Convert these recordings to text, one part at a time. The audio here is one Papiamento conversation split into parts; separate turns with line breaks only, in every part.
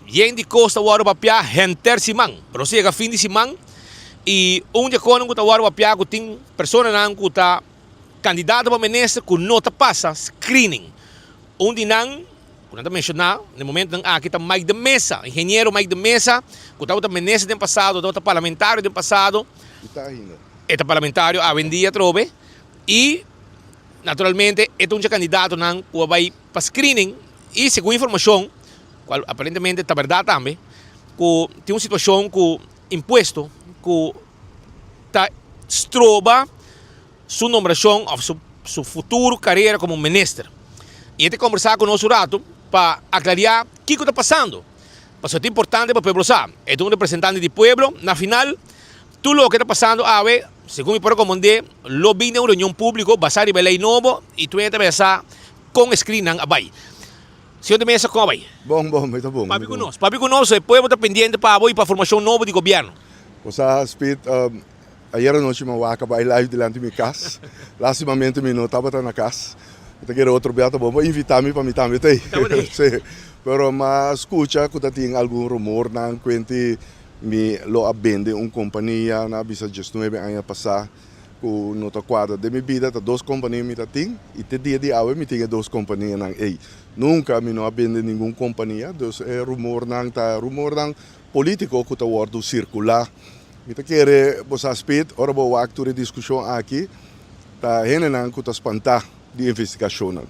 Yen di kos ta wòrdu papiá henter siman, pero nos a yega fin di siman i un di e konan ku ta wòrdu papiá ku tin personanan ku ta kandidato pa minister ku no ta pasa screening. Un di nan ku nan ta menshoná na e momentunan aki ta Mike de Meza, ingeniero Mike de Meza ku tabata minister den pasado, tabata parlamentario den pasado.
I ta ainda.
E ta parlamentario awendia atrobe i naturalmente e ta un di e kandidatonan ku a bai pa screening i segun informashon cual aparentemente ta berdad tambe, cu tin un situacion cu impuesto cu ta stroba su nombracion of su su futuro carera como minister. Y e ta conversa cu nos un rato pa aclaria kico ta pasando, pasobra ta importante pa pueblo sa. E ta un representante di pueblo, na final tur loke ta pasando awe, segun mi por a comprende, lo bin den un reunion publico basa riba e ley nobo y tur hende ta bira sa con e screennan a bay. Señor de Meza, kon a bai?
Bon, bon, mi ta bon.
Papia ku nos, papia ku nos, e pueblo ta pendiente pa abo i pa formashon nobo di gobièrnu.
Bo sa, Speed, ayer anochi mi a wak a bai live dilanti mi kas. Lastimamente mi no tabata na kas. Mi ta kere otro bia ta bon pa invita mi pa mi tambe ta ei.
Tabata ei.
Sí. Pero mi a skucha ku ta tin algun rumornan kuenti mi lo a bende un kompania, nan a bisa diesnuebe aña pasá. Ku no ta kuadra den mi bida ta dos kompania mi ta tin i te dia di awe mi tin e dos kompanianan ei. Nunka mi no a bende ningun kompania, dus e rumornan ta rumornan politiko ku ta wòrdu sirkulá. Mi ta kere bo sa Speed, ora bo wak tur e diskushon aki ta hendenan ku ta spantá di investigashonnan,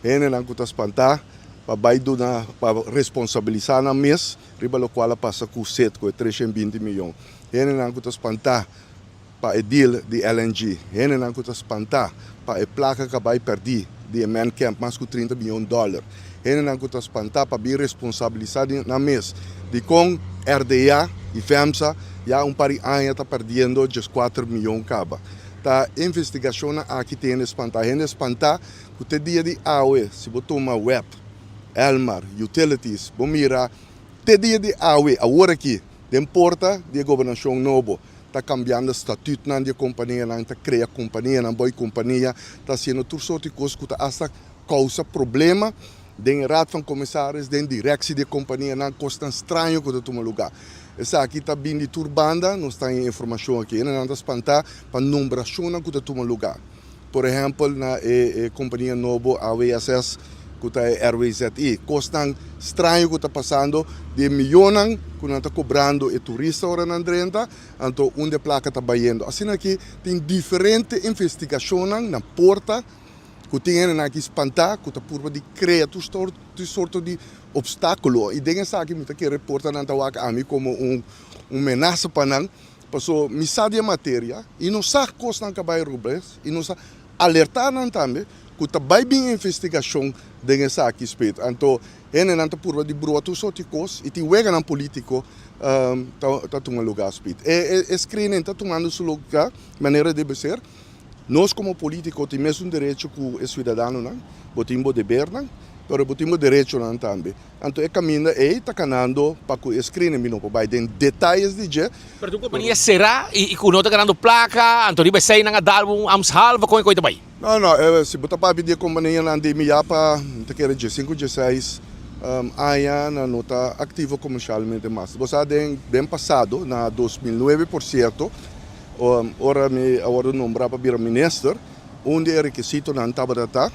hendenan ku ta spantá pa bai duna pa responsabilisá nan mes riba lokual a pasa ku Citgo, ku e 320 miyon, hendenan ku ta spantá. Pa e deal di LNG, hendenan ku ta spantá pa e plaka ku a bai pèrdí di e man camp, mas ku 30 miyon dòler. Hendenan ku ta spantá pa bin responsabilisá di nan mes dikon RDA i FEMSA ya un par di aña ta pèrdiendo 14 miyon kaba. Ta investigashonnan aki tin hende spantá. Hende spantá ku te dia di awe si bo tuma web, Elmar, Utilities, bo mira te dia di awe, awor aki, den porta di e gobernashon nobo, ta cambiando statuutnan di e companianan, ta crea companianan, boy compania, ta haciendo tur soort di cos cu ta hasta causa problema den e raad van commissaris, den directie di e companianan, cosnan straño cu ta tuma lugar. Esaki ta bin di tur banda, nos ta haña informacion aki. Hendenan ta spanta pa nombracionnan cu ta tuma lugar. Por ehempel na e compania nobo AWSS cu ta e RWZI. Cosnan straño cu ta pasando di e miyonnan cu nan ta cobrando e turista ora nan drenta, anto unda e placa ta bayendo. Asina aki tin diferente investigacionnan na porta cu tin hendenan aki spanta cu ta purba di crea tur sorto di obstaculo. Y den esaki mi ta kere porta nan ta wak ami como un menasa pa nan. Paso mi sa di e materia y nos sa cosnan ca bay robes y nos a alerta nan tambe cu ta bay bin investigacion den esaki spet. Anto hendenan ta purba di brua tur sorti cos y tin weganan politico ta tuma lugar spet. E screening ta tumando su lugar manera debe ser. Nos como politico tin mesun derecho cu e ciudadanonan, bo tin bo debernan pero bo tin bo derechonan tambe. Anto e kaminda ei ta kanando pa ku e screening. Mi no por bai den detayes di dje.
Pero ta un kompania será i ku no ta ganando plaka, anto riba esei nan a dal un ambtshalve, kon e koi ta bai?
No, no, si bo ta papia di e kompanianan di mi ya pa, mi ta kere diesinku, dieseis aña nan no ta aktivo komershalmente mas. Bo sa den den pasado, na 2009 por sierto, ora mi a wòrdu nombrá pa bira minister, Un di e rekisitonan tabata ta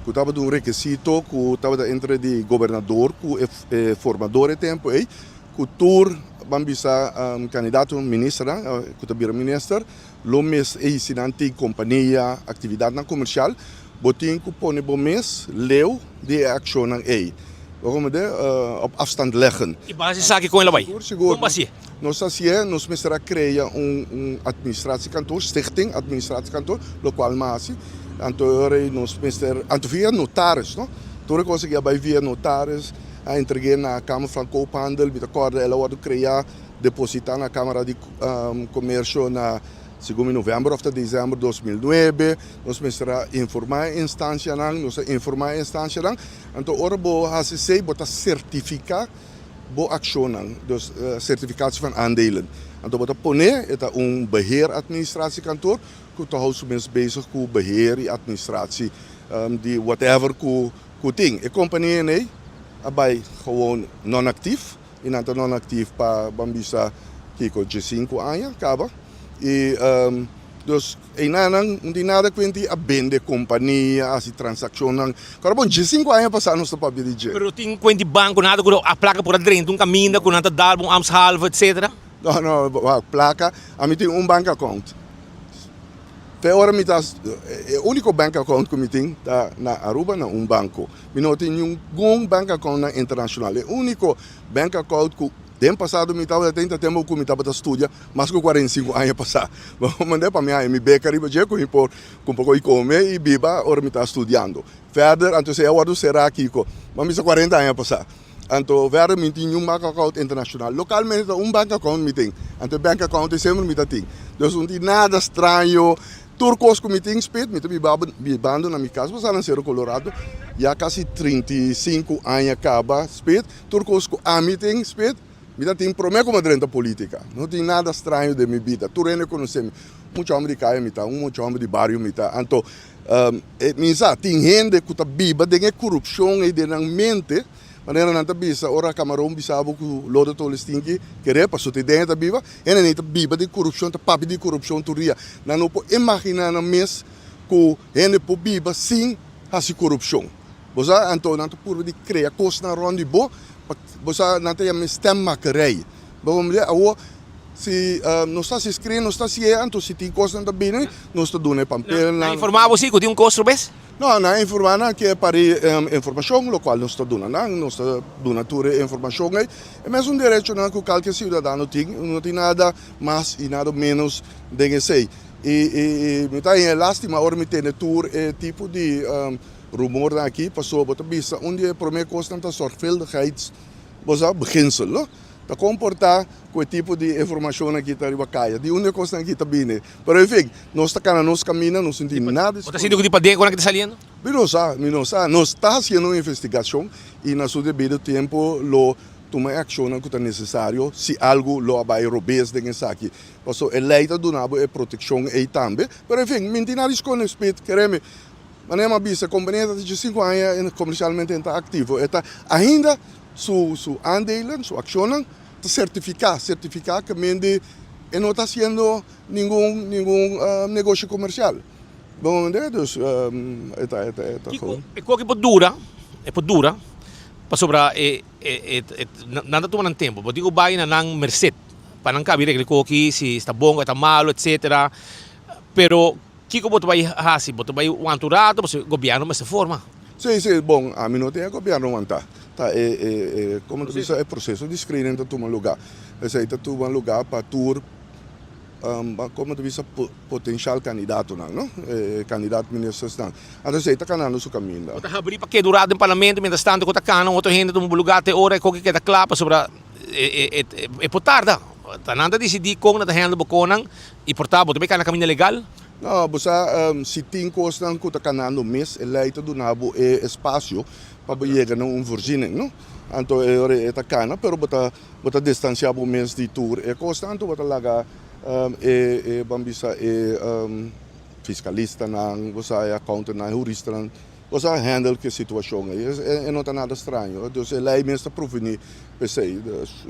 ku tabata un rekisito ku tabata entre di gobernador ku e formador e tempu ei, ku tur ban bisa kandidato ministernan ku ta bira minister lo mes ei si nan tin kompania, aktividatnan komersial, bo tin ku pone bo mes leu di e akshonnan ei. Bo komprende? Op afstand leggen.
I base esaki kon el a bai?
Sigur, sigur.
Kon basié?
Nos ta hasié, nos mester a krea un administratiekantoor, stichting administratiekantoor, lokual mi a hasi. Anto e ora ei nos mester, anto via notaris, no? Tur e kos aki a bai via notaris, a entreg'é na Kamer van Koophandel, mi ta kòrda el a wòrdu kreá, depositá na Kamara di Komersio na segun mi novèmber òf ta desèmber 2009. Nos mester a informá e instansianan, nos a informá e instansianan. Anto ora bo hasi esei bo ta sertifiká bo akshonnan, dus sertifikatie van aandelen. Anto bo ta pone, e ta un beheer administratiekantoor ku ta hou su mes bezig ku beheer i administratie di whatever ku tin. E kompania ei a bai gewoon non-aktief. i nan ta non-actief pa ban bisa kiko diesinku aña kaba i dus einanan no tin nada kuenti a bende kompania hasi transakshonnan kòrda bon diesinku aña pasá nos ta papia di dje.
Pero tin kuenti banko nada ku a plaka por a drenta un kaminda ku nan ta dal bo un ambtshalve etcetera?
No no wak plaka ami tin un bank account te ora mi ta e uniko bank account ku mi tin ta na Aruba na un banko mi no tin ningun bank account na internashonal e uniko bank account ku den pasado mi tabata tin ta tempo ku mi tabata studia mas ku 45 aña pasá bo manda pa mi haña mi beka riba dje ku mi por kumpra kos kome i biba ora mi ta studiando verder anto esei a wòrdu será kiko bo a bisa 40 aña pasá. Anto verder mi tin niun bank account internacional. Localmente ta un bank account mi tin. Anto e bank account ei semper mi ta tin. Dus no tin nada straño. Tur cos cu mi tin spit mi ta biba bibando na mi cas pasá na Cerro Colorado ya casi 35 aña caba spit. Tur cos cu ami tin spit mi ta tin prome cu mi a drenta politica. No tin nada straño den mi bida. Tur hende conoce mi. Mucha homber di caya mi ta, un mucha homber di bario mi ta. Anto mi sa tin hende cu ta biba den e corupcion ei den nan mente. Manera nan ta bisa, ora Camarón bisa bo ku lodo tole stinki, kere paso te den e ta biba, hende nei ta biba den korupshon, ta papia di korupshon tur dia. Nan no por imaginá nan mes ku hende por biba sin hasi korupshon. Bo sa, anto nan ta purba di krea kosnan rònt di bo, pa bo sa, nan ta yama e stemmakerij. Bo komprendé? Awor, si nos ta hasi screen, nos ta hasié, anto si tin kosnan ta bini, nos ta duna e pampelnan.
Nan informá bo si ku tin un kos robes?
No, nan a informá nan ke pari informashon, lokual nos ta duna nan, nos ta duna tur e informashon ei. E mesun derechonan ku kalke siudadano tin, no tin nada mas i nada ménos den esei. I mi ta haña lástima ora mi tende tur e tipo di rumornan aki, pasobra bo ta bisa un di e promé kosnan ta zorgvuldigheid, bo sa, beginsel, no? Ta komportá ku e tipo di informashon aki ta riba kaya, di unda e kosnan aki ta bini. Pero en fin, nos ta kana nos kaminda, nos no tin nada.
Bo ta sinti ku di paden ku nan ki ta saliendo?
Mi no sa, mi no sa. Nos ta hasiendo un investigashon i na su debido tempu lo tuma e akshonnan ku ta nesesario si algu lo a bai robes den esaki. Pasobra e lei ta duna bo e protekshon ei tambe. Pero en fin, mi no tin nada di skonde, Speed. Kere mi, manera mi a bisa, kompania ta diesinku aña komersialmente ta aktivo. E ta ainda Su su aandelen, su accionnan ta certifica, certifica ke mende e no ta haciendo ningun ningun negoshi comercial. Bo comprende? Dus e ta e ta e ta
Kiko e koki por dura, e por dura pasobra e e e nan ta tuma nan tempo. Bo tin ku bai na nan merced pa nan kabi regla e koki si sta bon o e ta malo etcetera. Pero Kiko bo ta bai hasi? Bo ta bai wanta un rato pasobra gobièrnu mester forma.
Sí, sí, bon, ami no tin e gobièrnu wantá. Ta e, e, e, komo ta bisa, e proseso di screening ta tuma lugá. Esei ta tuma lugá pa tur, komo ta bisa, potenshal kandidatonan, no? E kandidat ministersnan. Anto esei ta kanando su kaminda.
Bo ta habrí pa keda un rato den parlamento mientras tanto ku ta kana un otro hende tuma bo lugá te ora e koki keda kla pasobra e, e, e, e por tarda. Ta nan ta disidí kon nan ta handle bo konan. I por ta bo ta bay cana caminda legal?
No, bo sa, si tin cosnan cu ta canando mes, e ley ta duna bo e espacio pa bo yega na un voorziening, no? Anto e ora e ta cana, pero bo ta, bo ta distancia bo mes di tur e cosnan, anto bo ta laga e, e, ban bisa e fiscalistanan, bo sa, e accountantnan, e huristanan, bo sa handle cu e situacion ey. E no ta nada straño. Dus e ley mes ta proveni p'esey. Dus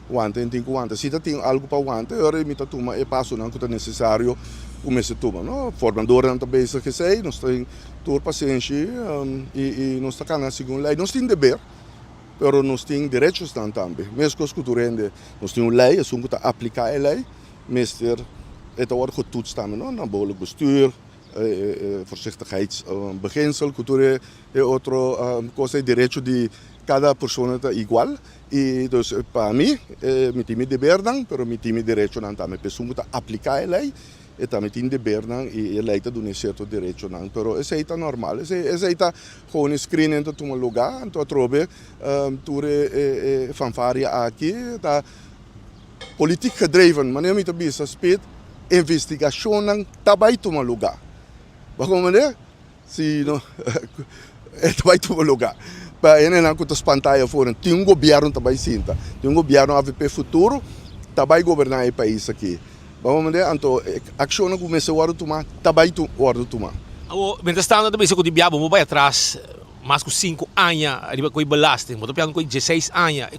wanta en tin cu wanta. Si ta tin algo pa wanta, e ora ey mi ta tuma e pasonan cu ta necesario cu mester tuma, no. Formadornan ta bezig esey, nos tin tur pasenshi y nos ta cana segun ley. Nos tin deber, pero nos tin derechosnan tambe. Mescos cu tur hende, nos tin un ley, esun cu ta aplica e ley mester, e ta worde getoetst tambe, no, na behoorlijk bestuur. E voorzichtigheidsbeginsel ku tur e otro kos e derecho di kada persona ta igual i dus pa mi mi tin mi debernan pero mi tin mi derechonan tambe p'esun ku ta apliká e lei e tambe tin debernan i e lei ta duna e sierto derechonan pero esei ta normal esei esei ta gewoon e screening ta tuma lugá anto atrobe tur e fanfaria aki ta Politiek gedreven, manera mi ta bisa Speed, investigacionnan ta bay tuma luga. Bo a comprende? Si no, e ta bay tuma luga. Pa hendenan cu ta spanta ahi afor, tin un gobierno ta bay sinta, tin un gobierno avp Futuro ta bay goberna e pais aki. Bo a comprende? Anto e accionnan cu mester wordo tuma, ta bay wordo tuma.
Awor, mientras tanto ta bisa cu di bia bo bo bay atras. Mas ku sinku aña riba koe belasting, bo ta piensa koe dieseis aña,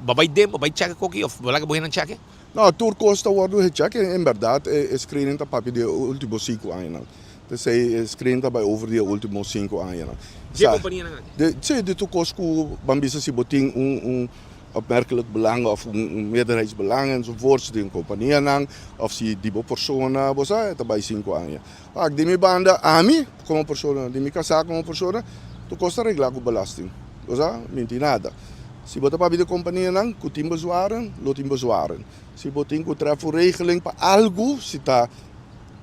bo bai den, bo bai cheke koki of bo laga bo hendenan cheke?
No, tur kos ta wòrdu hechek, en bèrdat e screening ta papia di e último sinku añanan. P'esei e screening ta bai over di e último sinku añanan.
Dje kompanianan aki?
Si, di tur kos ku ban bisa si bo tin un opmerkelijk belang of un meerderheidsbelang enzovoorts den kompanianan of si di bo persona, bo sa, e ta bai sinku aña. Ak di mi banda, ami komo persona, di mi kasá komo persona, tur kos ta reglá ku belasting. Bo sa, mi no tin nada. Si bo ta papia di kompanianan ku tin bezwaren, lo tin bezwaren. Si bo tin ku trèf un regeling pa algu, si ta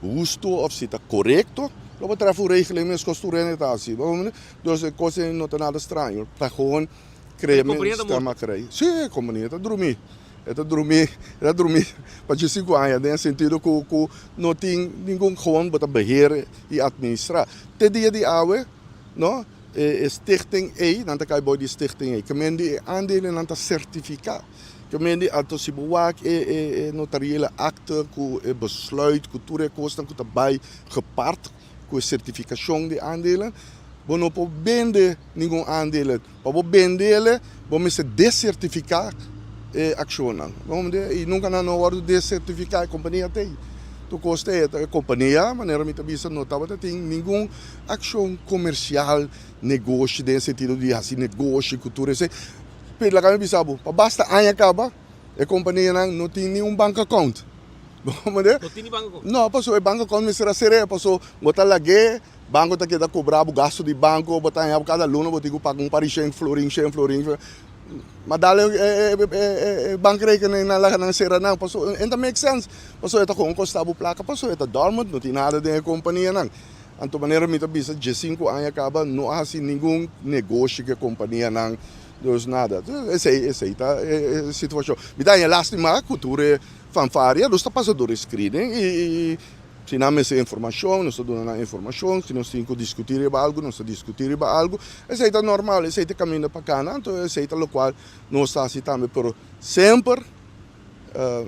hustu òf si ta korekto, lo bo trèf un regeling meskos tur hende ta hasi. Bo comprende? Dus e kos ei no ta nada straño. Ta gewoon krea mi sistema krei. Sí, e kompania ta drumí. E ta drumí, e ta drumí pa djesinku aña den e sentido ku ku no tin ningun gewoon bo ta beheer i administrá. Te dia di awe, no, e e stichting ei, nan ta kai bou di stichting ei. Kemen di e aandelen ta sertifiká. Kemen di anto si bo wak e e e notariële akte ku e besluit ku tur e kosnan ku ta bai gepart ku e sertifikashon di aandelen, bo no por bende ningun aandelen. Pa bo bendele, bo mester desertifiká e akshonnan. I nunka nan no a wòrdu desertifiká, e kompania ta ei. Tur kos ta ei. E kompania, manera mi ta bisa, no tabata tin ningun akshon komersial, negoshi den e sentido di hasi negoshi ku tur esei. Pero laga mi bisa bo, pa basta aña kaba, e kompanianan no tin ni un bank account. Bo komprende?
No tin ni bank account?
No, pasobra e bank account mester a ser'é, pasobra bo ta lag'é. Banco ta keda cobra bo gasto di banco, bo ta haña cada luna bo tin cu paga un par di shen florin, shen florin. Ma dale e bankrekening nan laga nan cera nan, pasobra e ta make sense, pasobra e ta con costa bo placa, pasobra e ta dormant, no tin nada den e companianan. Anto manera mi ta bisa diescinco aña caba no a haci ningun negoshi cu e companianan, dus nada. Esey, esey ta e situacion. Mi ta haña lastima cu tur e fanfaria, nos ta pasa door e screening y. Si nan mester informashon, nos ta duna nan informashon. Si nos tin ku diskutí riba algu, nos ta diskutí riba algu. Esei ta normal, esei ta e kaminda pa kana, anto esei ta lokual nos ta hasi tambe. Pero semper,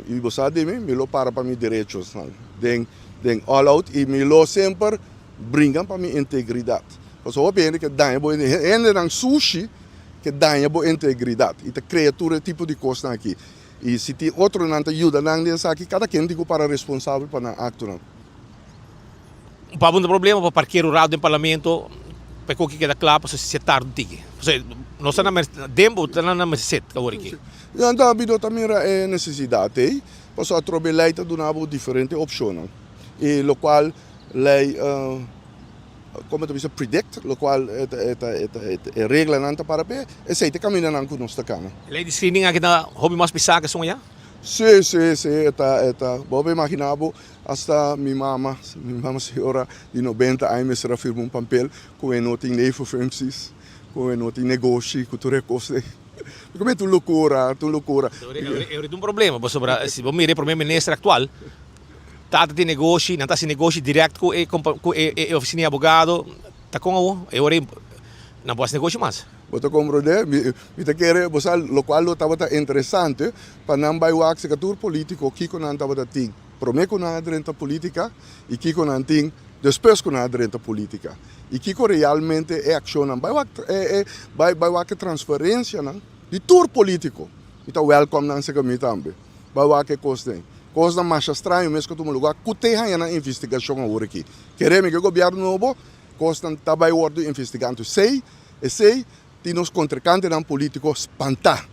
i bo sa di mi, mi lo para pa mi derechosnan den den all out i mi lo semper bringa pa mi integridat. Pasobra hopi hende ke daña bo, hendenan sushi ke daña bo integridat i ta krea tur e tipo di kosnan aki. I si tin otronan ta yuda nan den esaki, kada ken tin ku para responsabel pa nan aktonan.
Un pa un problema pa parker un rato den parlamento pa e koki keda kla pasobra si e tarde un tiki. Pasobra nos ta na den bo ta na merced awor aki.
Nan ta bido ta mira e nesesidat ei, pasobra atrobe lei ta duna bo diferente opshonnan i lokual lei Como ta bisa predict, locual e ta e ta e ta e reglanan ta para p'e, esey ta e camindanan cu nos ta cana.
E ley di screening aki ta hopi mas pisa ke esun allá?
Si, si, si, e ta, e ta. Bo por imagina bo, hasta mi mama, mi mama señora di nobenta aña mester a firma un pampel cu e no tin nevenfuncties, cu e no tin negoshi, cu tur e cos ey. Mi come ta un locura, ta un locura.
E ora ta un problema, pasobra si bo mira e primer minister actual, Tata tin negoshi, nan ta hasi negoshi direct ku e ku e ofisina di abogado, ta kon awo? E ora ei nan por hasi negoshi mas.
Bo ta komprondé? Mi mi ta kere bo sa lokual lo tabata interesante pa nan bai wak seka tur politiko kiko nan tabata tin promé ku nan a drenta politika i kiko nan tin despues ku nan a drenta politika i kiko realmente e akshonnan bai wak e e bai bai wak e transferensianan di tur politiko mi ta wèlkòm nan seka mi tambe. Bai wak e kos den. Kosnan masha straño mes ku tuma lugá ku te haña nan investigashon awor aki. Kere mi ku e gobièrnu nobo kosnan ta bai wòrdu investigá. Anto esei, esei tin nos kontrinkantenan polítiko spantá.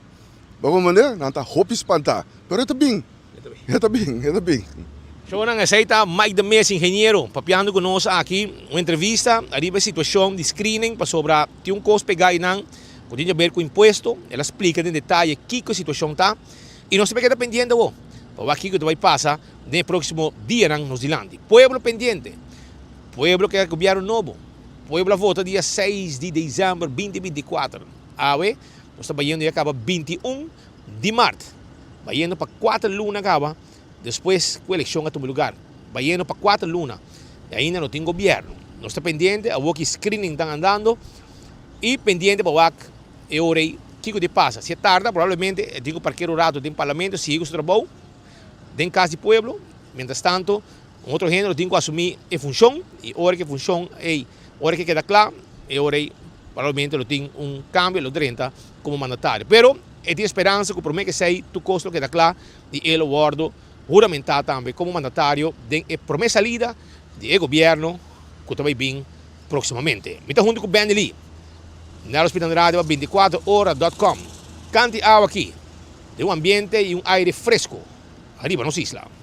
Bo komprendé? Nan ta hopi spantá. Pero e ta bin. E ta bin, e ta bin.
Shownan, esei ta Mike de Meza, ingeniero, papiando ku nos aki un entrevista ariba e situashon di screening pasobra tin un kos pegá einan ku tin di aber ku impuesto. El a splika den detaye kiko e situashon ta. I nos ta keda pendiente awor pa wak kiko ta bai pasa den e próksimo dianan nos dilanti. Pueblo pendiente! Pueblo ke gobièrnu nobo. Pueblo a vota dia seis di desèmber binti 24. Awe nos ta bayendo ya kaba 21 di mart. Bayendo pa kuater luna kaba despues ku elekshon a tuma lugar. Bayendo pa kuater luna i ainda no tin gobièrnu. Nos ta pendiente awor ki screening ta andando i pendiente pa wak E ora ei, kiko di pasa? Si e tarda, probablemente e tin ku parker un rato den Parlamento, sigui ku su trabou den Kas di Pueblo. Mientras tanto, un otro hende lo tin ku asumí e funshon, i ora ku e funshon ei, ora ku e keda kla, e ora ei Probablemente lo tin un cambio, lo drenta como mandatario. Pero e tin speransa cu prome cu esey tur cos lo keda cla y e lo wordo huramenta tambe como mandatario den e prome salida di e gobierno cu ta bay bin proximamente. Mi ta hunto cu Benny Lee, na Hospital Radio pa 24 ora dot com. Canti awa aki den un ambiente y un aire fresco ariba nos isla.